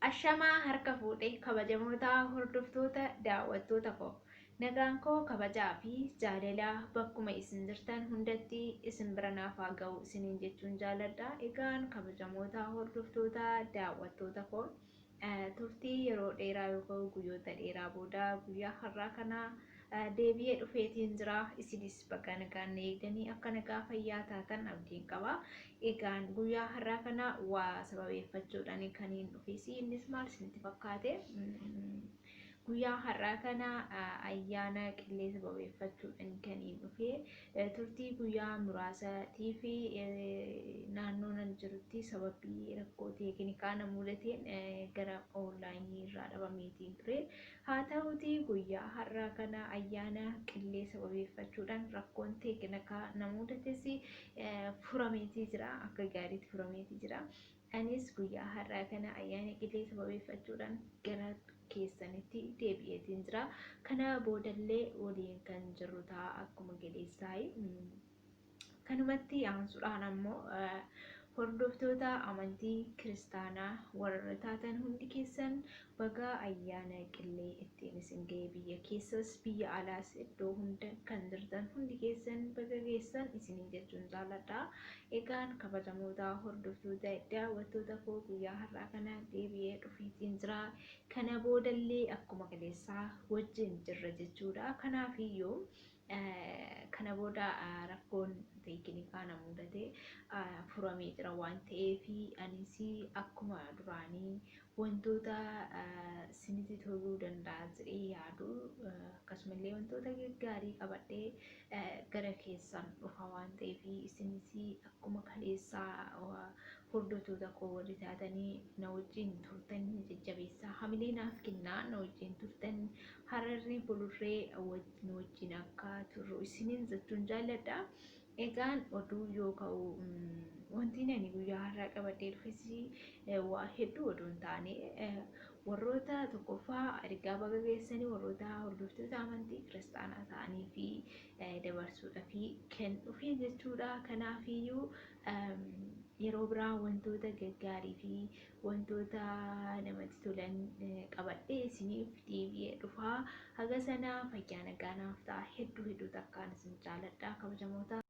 Ashamaa harka fuudhe kabajamoota hordoftoota daawwattoota koo. Nagaan koo kabajaa fi jaalalaa bakkuma isin jirtan hundatti isin bira naaf haa ga'u isiniin jechuun jaaladha. Egaan kabajamoota hordoftoota daawwattoota koo turtii yeroo dheeraa yookaan guyyoota dheeraa booda guyyaa har'aa kana deebi'ee dhufeetiin jira. Isinis bakka nagaan na eegdanii akka nagaa fayyaa taatan abdiin qaba. Egaan guyyaa har'aa kana waa sababeeffachuudhaan kan hin dhufes innis maal isinitti fakkaate? Guyyaa har'aa kana ayyaana qillee sababeeffachuudhaan kan hin dhufe turtii guyyaa muraasaatii fi naannoo nan jirutti sababii rakkoo teeknikaa na mudateen gara oonlaayinii irraa dhabameetiin ture. Haa ta'uutii guyyaa har'aa kana ayyaana qillee sababeeffachuudhaan rakkoon teeknikaa na mudates furameetii jira. Akka gaariitti furameetii jira. Anis guyyaa har'aa kana ayyaana qillee sababeeffachuudhaan gara keessanitti deebi'eetiin jira. Kana boodallee waliin kan jirru ta'a akkuma galeessaayi. Kanumatti aansuudhaan ammoo hordoftoota amantii kiristaanaa warra taatan hundi keessan baga ayyaana qillee ittiin isin ga'e biyya keessas biyya alaas iddoo hunda kan jirtan hundi keessan baga geessan isiniin jechuun jaalladha. Egaan kabajamoota hordoftoota daawwattoota koo guyyaa har'aa kana deebi'ee dhufeetiin jira. Kana boodallee akkuma kaleessaa wajjin jirra jechuudha. Kanaafiyyuu kana booda rakkoon teeknikaa na mudate furamee jira waan ta'eef anis akkuma duraanii wantoota isinitti toluu danda'a jedhee yaadu akkasumallee wantoota gaggaarii qabadhee gara keessan dhufa waan ta'eef isinis akkuma kaleessaa hordoftoota koo warri taatanii na wajjin turtan jajjabeessaa hamilee naaf kennaa na wajjin turtan hararri bulurree nu wajjin akka turru isiniin jechuun jaalladha. Egaan oduu yoo ka'u wanti ani guyyaa har'aa qabadhee dhufes waa hedduu oduu hin taane warroota tokkoffaa ergaa baga geessanii warroota hordoftoota amantii kiristaanaa ta'anii fi dabarsuudhaaf kan dhufe jechuudha. Kanaafiyyuu yeroo biraa wantoota gaggaarii fi wantoota namatti tolan qabadhee isiniif deebi'ee dhufa. Haga sana fayyaa nagaa naaf ta'a. Hedduu hedduu takkaan isin jaaladha kabajamoota.